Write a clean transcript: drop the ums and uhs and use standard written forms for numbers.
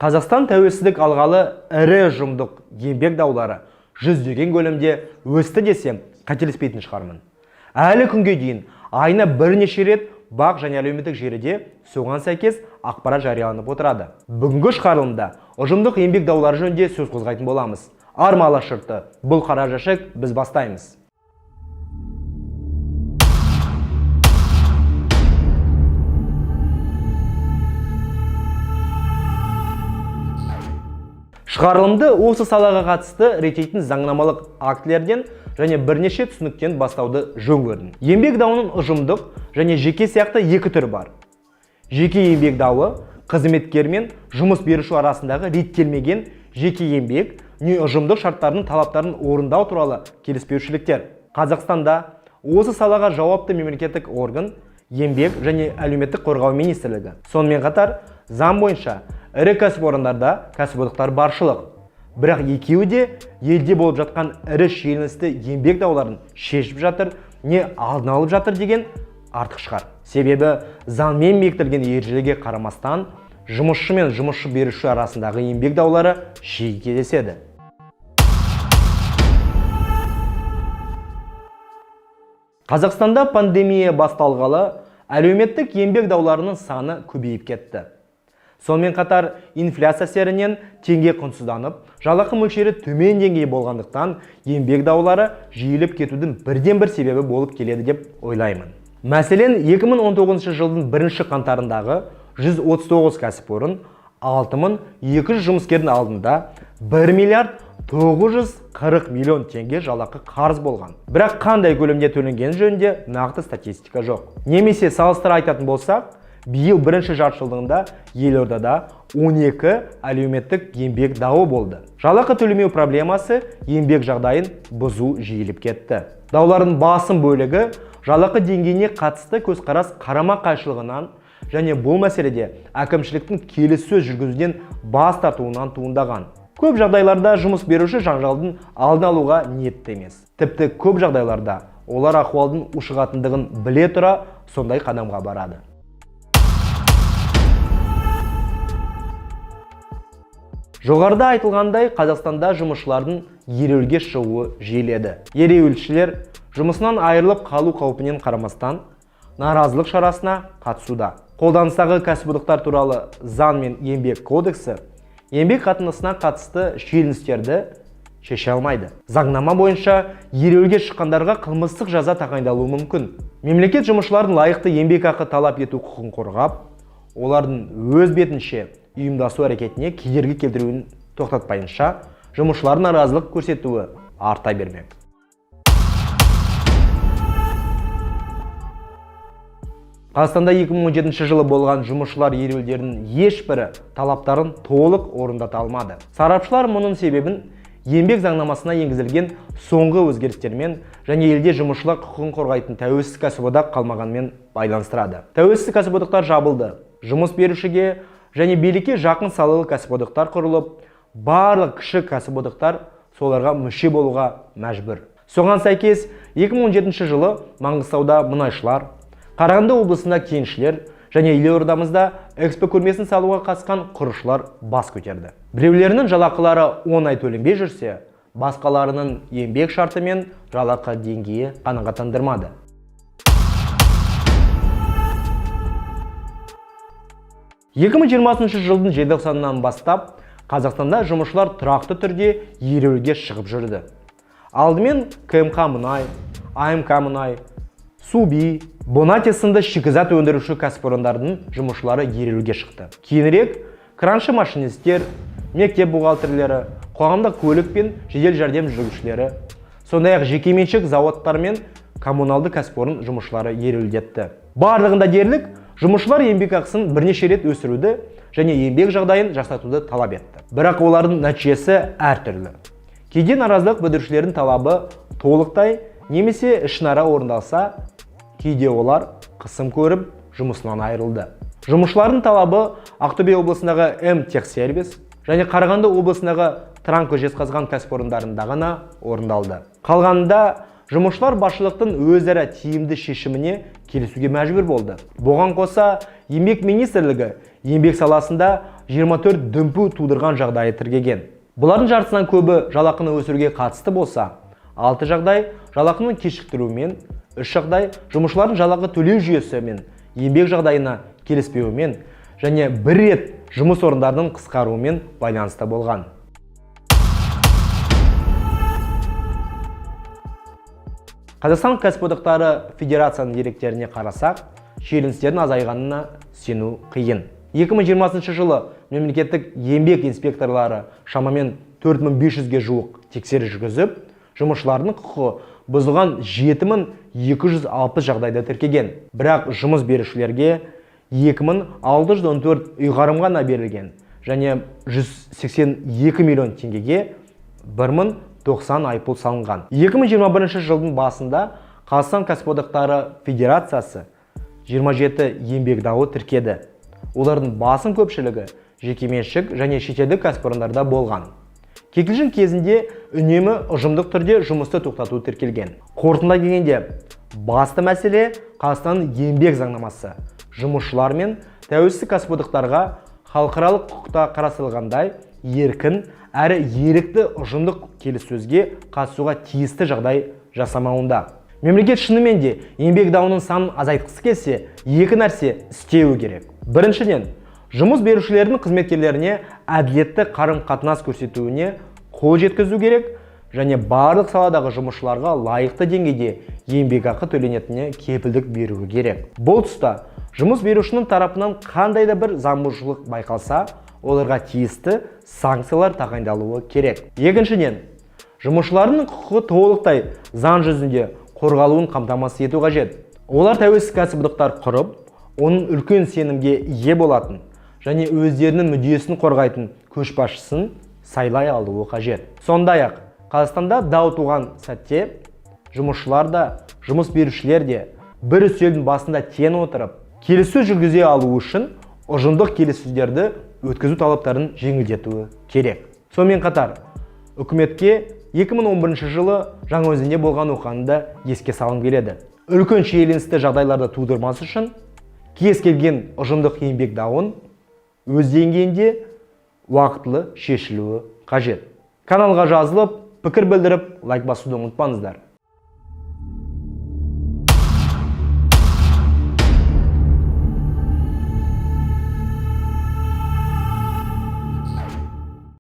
Қазақстан тәуелсіздік алғалы ірі ұжымдық еңбек даулары жүздеген көлемде өсті десем, қателеспейтін шығармын. Әлі күнге дейін айына бірнеше рет БАҚ және әлеуметтік желіде соған сәйкес ақпарат жарияланып отырады. Бүгінгі шығарылымда ұжымдық еңбек даулары жөнінде сөз қозғайтын боламыз. Арма Алаш жұрты, бұл қара жәшік, біз бастаймыз. Шығарылымды осы салаға қатысты реттейтін заңнамалық актілерден және бірнеше түсініктен бастауды жөн көрдім. Еңбек дауының ұжымдық және жеке сияқты екі түрі бар. Жеке еңбек дауы қызметкер мен жұмыс беруші арасындағы реттелмеген жеке еңбек не ұжымдық шарттарының талаптарын орындау туралы келіспеушіліктер. Қазақстанда осы салаға жауапты мемлекеттік орган Еңбек және әлеуметтік қорғау министрлігі. Сонымен қатар, заң бойынша ірі кәсіпорындарда кәсіподақтар баршылық. Бірақ екеуі де елде болып жатқан ірі шиеленісті еңбек дауларын шешіп жатыр, не алдын алып жатыр деген артық шығар. Себебі заңмен бекітілген ережелерге қарамастан, жұмысшы мен жұмысшы беруші арасындағы еңбек даулары жиі кездеседі. Қазақстанда пандемия басталғалы әлеуметтік еңбек дауларының саны көбейіп кетті. Сонымен қатар инфляция әсерінен теңге құнсызданып, жалақы мөлшері төмен деңгей болғандықтан еңбек даулары жиіліп кетудің бірден-бір себебі болып келеді деп ойлаймын. Мәселен, 2019 жылдың бірінші қаңтарындағы 139 кәсіпорын 6200 жұмыскердің алдында 1 миллиард 940 миллион теңге жалақы қарыз болған. Бірақ қандай көлемде төленгені жөнінде нақты статистика жоқ. Немесе салыстыра айтатын болсақ, биыл бірінші жартыжылдығында елордада 12 әлеуметтік еңбек дауы болды. Жалақы төлемеу проблемасы еңбек жағдайын бұзу жиіліп кетті. Даулардың басым бөлігі жалақы деңгейіне қатысты көзқарас қарама-қайшылығынан және бұл мәселеде әкімшіліктің келіссөз жүргізуден бас тартуынан туындаған. Көп жағдайларда жұмыс беруші жанжалдың алдын алуға ниетті емес. Тіпті көп жағдайларда олар ахуалдың ушығатындығын біле тұра сондай қадамға барады. Жоғарыда айтылғандай, Қазақстанда жұмысшылардың ереуілге шығуы жиіледі. Ереуілшілер жұмысынан айырылып қалу қаупінен қарамастан наразылық шарасына қатысуда. Қолданыстағы кәсіподақтар туралы заң мен еңбек кодексі еңбек қатынасына қатысты шиеленістерді шеше алмайды. Заңнама бойынша ереуілге шыққандарға қылмыстық жаза тағайындалуы мүмкін. Мемлекет жұмысшылардың лайықты еңбекақы талап ету құқығын қорғап, олардың өз бетінше ұйымдасу әрекетіне кедергі келтіруін тоқтатпайынша, жұмысшылардың наразылық көрсетуі арта бермек. Қазақстанда 2017 жылы болған жұмысшылар ереуілдерінің ешбірі талаптарын толық орындата алмады. Сарапшылар мұның себебін еңбек заңнамасына енгізілген соңғы өзгерістермен және елде жұмысшылар құқығын қорғайтын тәуелсіз кәсіподақ қалмағанымен байланыстырады. Тәуелсіз кәсіподақтар жабылды. Жұмыс берушіге және билікке жақын салалы кәсіподақтар құрылып, барлық кіші кәсіподақтар соларға мүше болуға мәжбүр. Соған сәйкес 2017 жылы Маңғыстауда мұнайшылар, Қарағанды облысында кеншілер және елордамызда экспо көрмесін салуға қатысқан құрылысшылар бас көтерді. Біреулерінің жалақылары 10 ай төленбей жүрсе, басқаларының еңбек шарты мен жалақы деңгейі қанағаттандырмады. 2020 жылдың желтоқсанынан бастап Қазақстанда жұмысшылар тұрақты түрде ереуілге шығып жүрді. Алдымен КМК мұнай, АМК мұнай, Суби, Бонати сынды шикізат өндіруші кәсіпорындардың жұмысшылары ереуілге шықты. Кейінірек краншы машинистер, мектеп бухгалтерлері, қоғамдық көлік пен жедел жәрдем жүргізушілері, сондай-ақ жекеменшік зауыттар мен коммуналды кәсіпорын жұмысшылары ереуілдетті. Барлығында дерлік жұмысшылар еңбекақысын бірнеше рет өсіруді және еңбек жағдайын жақсартуды талап етті. Бірақ олардың нәтижесі әртүрлі. Кейде наразылық білдірушілердің талабы толықтай немесе ішінара орындалса, кейде олар қысым көріп жұмысынан айырылды. Жұмысшылардың талабы Ақтөбе облысындағы М Техсервис және Қарағанды облысындағы Транко Жезқазған кәсіпорындарында ғана орындалды. Қалғанында жұмысшылар басшылықтың өзара тиімді шешіміне келісуге мәжбүр болды. Бұған қоса, Еңбек министрлігі еңбек саласында 24 дүмпу тудырған жағдайы тіркелген. Бұлардың жартысынан көбі жалақыны өсіруге қатысты болса, 6 жағдай жалақының кешіктіруімен, 3 жағдай жұмысшылардың жалақы төлеу жүйесі мен еңбек жағдайына келіспеуімен және бір рет жұмыс орындарының қысқаруымен байланысты болған. Қазақстан кәсіподақтары федерацияның деректеріне қарасақ, шиеленістердің азайғанына сену қиын. 2020 жылы мемлекеттік еңбек инспекторлары шамамен 4500-ге жуық тексеріс жүргізіп, жұмысшылардың құқығы бұзылған 7260 жағдайда тіркеген. Бірақ жұмыс берушілерге 2614 ұйғарым ғана берілген және 182 миллион теңгеге 1090 айыппұл салынған. 2021 жылдың басында Қазақстан кәсіподақтары федерациясы 27 еңбек дауы тіркеді. Олардың басым көпшілігі жекеменшік және шетелдік кәсіпорындарда болған. Кикілжің кезінде үнемі ұжымдық түрде жұмысты тоқтату тіркелген. Қорытындылай келгенде, басты мәселе Қазақстанның еңбек заңнамасы жұмысшылар мен тәуелсіз кәсіподақтарға халықаралық құқықта қарастырылғандай еркін әрі ерікті ұжымдық келіссөзге қатысуға тиісті жағдай жасамауында. Мемлекет шынымен де еңбек дауының санын азайтқысы келсе, екі нәрсе істеуі керек. Біріншіден, жұмыс берушілердің қызметкерлеріне әділетті қарым-қатынас көрсетуіне қол жеткізу керек және барлық саладағы жұмысшыларға лайықты деңгейде еңбекақы төленетініне кепілдік беруі керек. Бұл тұста жұмыс берушінің тарапынан қандай да бір заңбұзушылық байқалса, оларға тиісті санкциялар тағайындалуы керек. Екіншіден, жұмысшылардың құқығы толықтай заң жүзінде қорғалуын қамтамасыз ету қажет. Олар тәуелсіз кәсіподақтар құрып, оның үлкен сенімге ие болатын және өздерінің мүддесін қорғайтын көшбасшысын сайлай алуы қажет. Сондай-ақ, Қазақстанда дау туған сәтте жұмысшылар да, жұмыс берушілер де бір үстелдің басында тең отырып, келіссөз жүргізе алу үшін ұжымдық келіссөздерді өткізу талаптарын жеңілдетуі керек. Сонымен қатар, үкіметке 2011 жылы Жаңаөзенде болған оқиғаны да еске салғым келеді. Үлкен шиеленісті жағдайларды тудырмас үшін кез келген ұжымдық еңбек дауын өз деңгейінде уақытылы шешілуі қажет. Каналға жазылып, пікір білдіріп, лайк басуды ұмытпаңыздар.